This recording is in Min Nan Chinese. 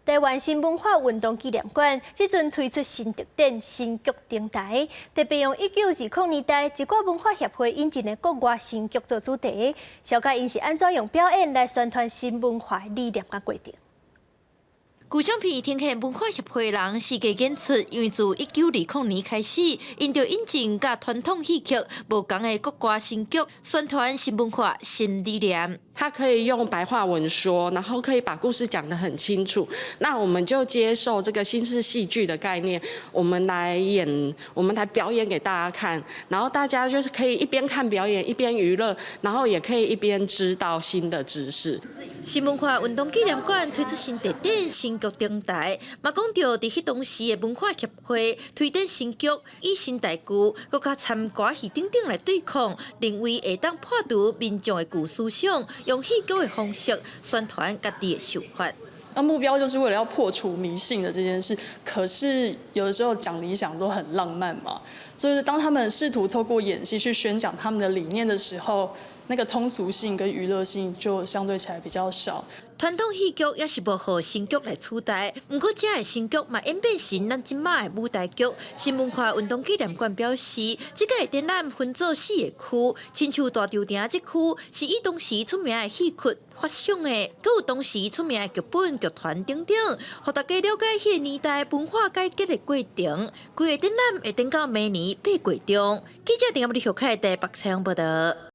台灣新文化運動紀念館這陣推出新特展新劇登台，特別用1920年代一寡文化協會引進的國外新劇做主題，紹介𪜶是按怎用表演來宣傳新文化理念佮過程。舊相片呈現文化協會人四界演出，因為自1920年開始，𪜶就引進佮傳統戲曲無仝的國外新劇，宣傳新文化、新理念。他可以用白話文說，然後可以把故事講得很清楚。那我們就接受這個新式戲劇的概念，我們來演，我們來表演給大家看，然後大家就是可以一邊看表演，一邊娛樂，然後也可以一邊知道新的知識。新文化運動紀念館推出新特展新劇登台，嘛講著佇彼當時的文化協會推展新劇，以新台語，閣較摻歌戲等等來對抗，認為會當破除民眾的舊思想，用戲劇的方式宣傳家己的想法。那目標就是為了要破除迷信的這件事，可是有的時候講理想都很浪漫嘛，就是當他們試圖透過演戲去宣講他們的理念的時候，那個通俗性跟娛樂性就相對起來比較少。傳統戲劇也是無予新劇來取代，毋過這个新劇嘛演變成咱這馬的舞台劇。新文化運動紀念館表示，這個展覽分做四個區，親像大稻埕這區是以當時出名的戲曲發想的，閣有當時出名的劇本、劇團等等，予大家了解彼个年代文化改革的過程。規个展覽會展到明年8月中。記者陳阿布里小凱台北採訪報道。